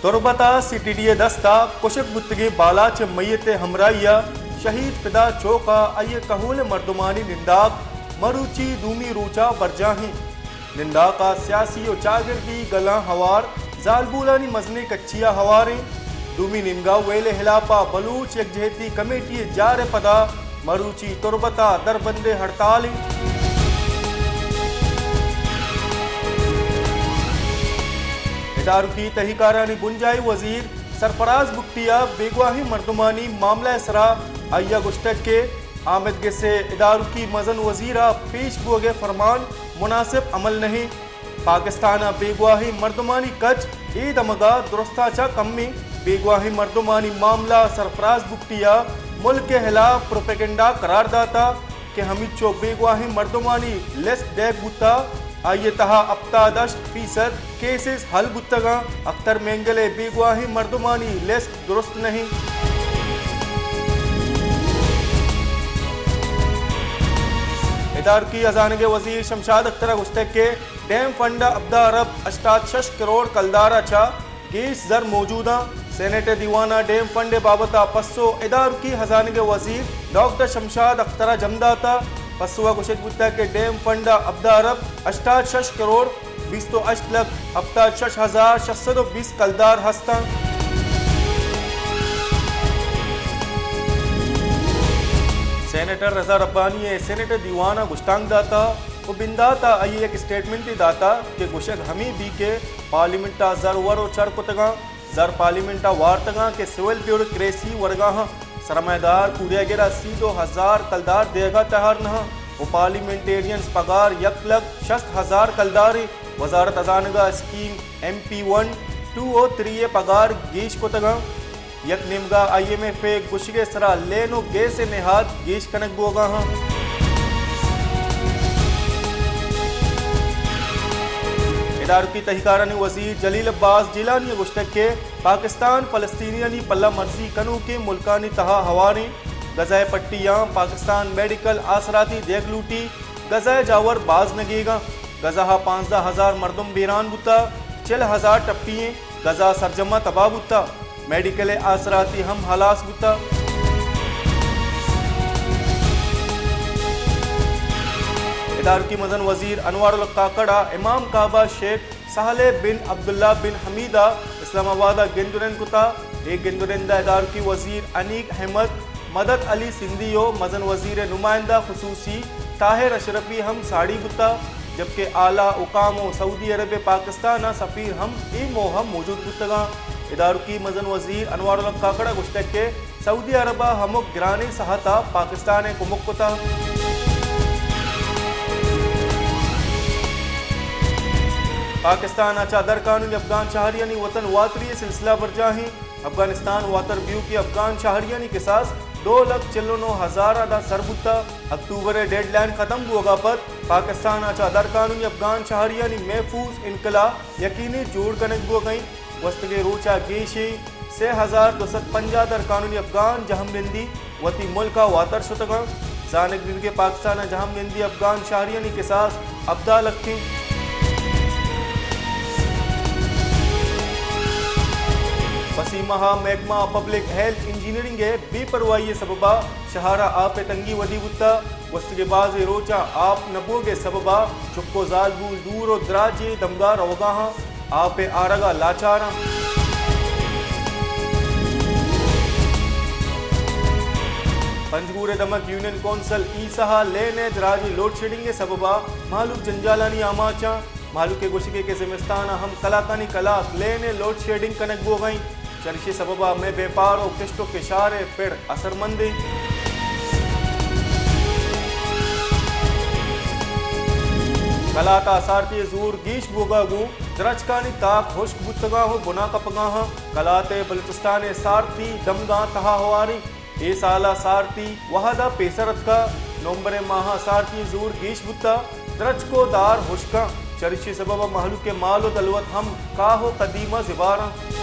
تربت ءَ C T D ءِ دست ءَ کشگ بوتگیں بالاچ ءِ میت ءِ ہمراہی ءَ شہید فدا چوک ءَ آئی ءِ کہول ءِ مردمانی ننداک مروچی دومی روچ ءَ برجاہ اِنت۔ ننداک ءَ سیاسی ءُ چاگردی گلاں ہوار زالبولانی مزنیں کچی ءَ ہوار اِنت۔ دومی نیمگ ءَ ویل ءِ ہلاپ ءَ بلوچ یکجہتی کمیٹی ءِ جار ءِ پدا مروچی تربت ءَ دربندیں ہڑتال اِنت۔ ادارکی تہیکارانی بنجاہی وزیر سرفراز بگٹی ءَ بیگواہیں مردمانی معاملہ ءِ سرا آئی ءَ گوشتگ کہ آمید گس ءِ ادارکی مزن وزیر ءَ پیش بوگ ءِ فرمان مناسب عمل نہ اِنت۔ پاکستان ءَ بیگواہیں مردمانی کچ اے دمگ ءَ درستاں چہ کمیں۔ بیگواہیں مردمانی معاملہ سرفراز بگٹی ءَ ملک ءِ ہلاپ پروپیگنڈا قرار داتگ کہ ہمینچو بیگواہیں مردمانی لسٹ ڈیک بوتگ، آئی ءِ تہا ہپتاد ہشت فیصد کیسز حل بوتگ اَنت۔ اختر مینگل ءِ بیگواہیں مردمانی لسٹ درست نہ اِنت۔ ادارکی ہزانگ ءِ وزیر شمشاد اختر ءَ گوشتگ کہ ڈیم فنڈ ءَ ہبدہ ارب ہشتاد شش کروڑ کلدار ءَ چہ گیش زر موجود اَنت۔ سینیٹ ءِ دیوان ءَ ڈیم فنڈ ءِ بابت ءَ پسو ادارکی ہزانگ ءِ وزیر ڈاکٹر شمشاد اختر ءَ جم داتگ۔ پسو ءَ گوشگ بوتگ کہ ڈیم فنڈ ءَ ہبدہ ارب ہشتاد شش کروڑ بیست ءُ ہشت لکھ ہپتاد شش ہزار شش سد ءُ بیست کلدار ہست اَنت۔ سینیٹر رضا ربانی ءَ سینیٹ ءِ دیوان ءَ گشتانک داتگ ءُ بندات ءَ آئی ءَ یک اسٹیٹمنٹے داتگ کہ گوشگ ہمے بیت کہ پارلیمنٹ ءَ زر ور ءُ چر کتگ اَنت، زر پارلیمنٹ ءَ وارتگ اَنت کہ سول بیوروکریسی ورگ ءَ اَنت۔ سرمایہ دار کوریاگر ءَ سی دو ہزار کلدار دیگ ءَ تیار نہ اَنت ءُ پارلیمنٹیرینز پگار یک لکھ شست ہزار کلدار اِنت۔ وزارت ہزانگ ءَ scheme M P one, two ءُ تھری ءِ پگار گیش کتگ اَنت۔ یک نیمگ ءَ آئی ایم ایف ءِ گوشگ ءِ سرا لین ءُ گیس ءِ نہاد گیش کنگ بوگ ءَ اَنت۔ ادارکی تہیکارانی وزیر جلیل عباس جیلانی ءَ گوشتگ کہ پاکستان فلسطینیانی پلہ مرزی کنوکیں ملکانی تہا ہوار اِنت۔ غزہ ءِ پٹیاں پاکستان میڈیکل آسراتی دیگ لوٹیت۔ غزہ ءِ جاور باز نگیگ اَنت۔ غزہ ءَ پانزدہ ہزار مردم بیران بوتگ، چل ہزار ٹپی اِنت۔ غزہ سرجم ءَ تباہ بوتگ۔ میڈیکل ءِ آسراتی ہم ہلاس بوتگ۔ ادارکی مزن وزیر انوار الحق کاکڑ ءَ امام کعبہ شیخ سہل بن عبداللہ بن حمید ءَ اسلام آباد ءَ گند ءُ نند کتگ۔ اے گند ءُ نند ءَ ادارکی وزیر انیق احمد، مدد علی سندھی ءُ مزن وزیر ءِ نمائندہ خصوصی طاہر اشرفی ہم ساڑی بوتگ، جبکہ اعلی حکام ءُ سعودی عرب ءِ پاکستان ءِ سفیر ہم اے موہ ءَ موجود بوتگ اَنت۔ ادارکی مزن وزیر انوار الحق کاکڑ ءَ گوشتگ کہ سعودی عرب ءَ ہمک گرانیں ساہت ءَ پاکستان ءِ کمک کتگ۔ پاکستان ءَ چہ درقانونی افغان شہریانی وطن واتری ءِ سلسلہ برجاہ اِنت۔ افغانستان واتر بیوکیں افغان شہریانی کساس دو لکھ چل ءُ نو ہزار ءَ داں سر بوتگ۔ اکتوبر ءِ ڈیڈ لائن ختم بوگ ءَ پد پاکستان ءَ چہ درقانونی افغان شہریانی محفوظ انخلا یقینی جوڑ کنگ بوگ ءَ اِنت۔ گوستگیں روچ ءَ گیشیں سے ہزار دو سد پنجاہ درقانونی افغان جہمنندی وتی ملک ءَ واتر شتگ اَنت۔ زانگ بیت کہ پاکستان ءَ جہمنندی افغان شہریانی کساس ہبدہ لکھ اِنت۔ پسنی ماہ ءَ محکمہ پبلک ہیلتھ انجینئرنگ ءِ بے پرواہی ءِ سبب ءَ شہر ءَ آپ ءِ تنگی ودی بوتگ۔ گوستگیں بازیں روچاں آپ نہ بوگ ءِ سبب ءَ چک ءُ زالبول دور ءُ دراجیں دمگ ءَ روگ ءَ اَنت، آپ ءِ آرگ ءَ لاچار اَنت۔ پنجگور ءِ دمگ یونین کونسل ایسہ ءَ لین ءِ دراجیں لوڈ شیڈنگ ءِ سبب ءَ مہلوک جنجالانی آماچ اَنت۔ مہلوک ءِ گوشگ اِنت کہ زمستان ءَ ہم کلاکانی کلاک لین ءِ لوڈ شیڈنگ کنگ بوگ ءَ اِنت، چریشی ءِ سبب ءَ مئے بیپار ءُ کشت ءُ کشار ءِ پڑ اثرمند اِنت۔ کلات ءَ سارتی ءِ زور گیش بوگ ءَ گوں درچکانی تاک ہشک بوتگ اَنت ءُ بنا کپگ ءَ اَنت۔ کلات ءِ بلوچستان ءِ سارتی دمگاں تہا ہوار اِنت۔ اے سال ءَ سارتی وہد ءَ پیسر اتکگ۔ نومبر ءِ ماہ ءَ سارتی ءِ زور گیش بوتگ۔ درچک ءُ دار ہشک اَنت۔ چریشی ءِ سبب ءَ مہلوک ءِ مال ءُ دلوت ہم کاہ ءُ کدیم ءَ زبہر اَنت۔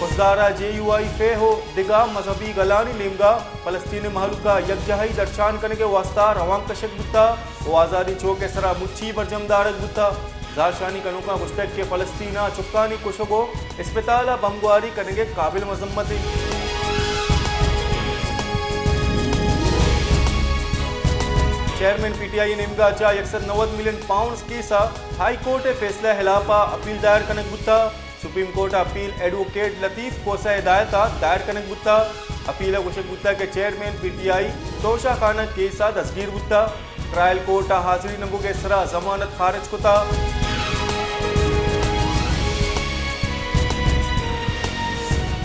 خضدار ءَ جے یو آئی فیح ءُ دگہ مذہبی گلانی نیمگ ءَ فلسطین ءِ مہلوک ءَ یکجاہی درشان کنگ ءِ واستہ روانک کشگ بوتگ ءُ آزادی چوک ءِ سرا مچی برجم دارگ بوتگ۔ زہرشانی کنوکاں گوشتگ کہ فلسطین ءَ چکانی کشگ ءُ اسپتال ءَ بمبگواری کنگ قابل مذمت اِنت۔ چیئرمین پی ٹی آئی ءِ نیمگ ءَ چہ یک سد نود ملین پاؤنڈز کیس ءَ ہائی کورٹ ءِ فیصلہ ءِ ہلاپ ءَ اپیل دائر کنگ بوتگ۔ سپریم کورٹ ءِ اپیل ایڈووکیٹ لطیف کھوسہ ءِ ہدایت ءَ دائر کنگ بوتگ۔ اپیل ءَ گوشگ بوتگ کہ چیئرمین پی ٹی آئی توشہ خانہ کیس ءَ دزگیر بوتگ، ٹرائل کورٹ ءَ حاضری نہ بوگ ءِ سرا ضمانت خارج کتگ۔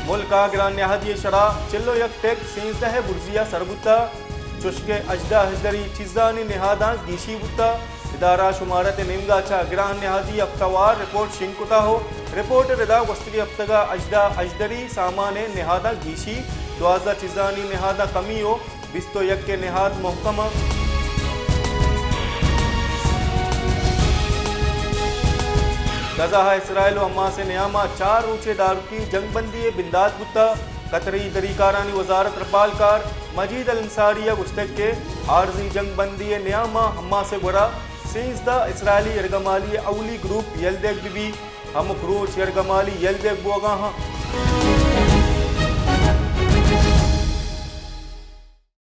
ملک ءَ گران نہادی ءِ شرح چل ءُ یک ٹک سیزدہ ءِ برزی ءَ سر بوتگ۔ چوشکہ ہژدہ اژدری چیزانی نہاداں گیشی بوتگ۔ ادارہ شمارت ءِ نیمگ ءَ چہ گران نہادی ہفتہ وار رپورٹ شنگ کتگ ءُ رپورٹ ءِ ردا گوستگیں ہفتگ ءَ ہژدہ اژدری سامان ءِ نہاداں گیشی، دوازدہ چیزانی نہاداں کمی ءُ بیست ءُ یک ءِ نہاد محکم اَنت۔ غزہ ءَ اسرائیل ءُ حماس ءِ نیام ءَ چار روچ ءِ دارکی جنگ بندی ءِ بندات بوتگ۔ قطری دریکارانی وزارت ءِ رپالکار مجید الانصاری ءَ گوشتگ کہ عارضی جنگ بندی ءِ نیام ءَ حماس ءِ گورا سیزدہ اسرائیلی یرغمالی ءِ اولی گروپ یل دیگ بہ بیت۔ ہمک روچ یرغمالی یل دیگ بوگ ءَ اَنت۔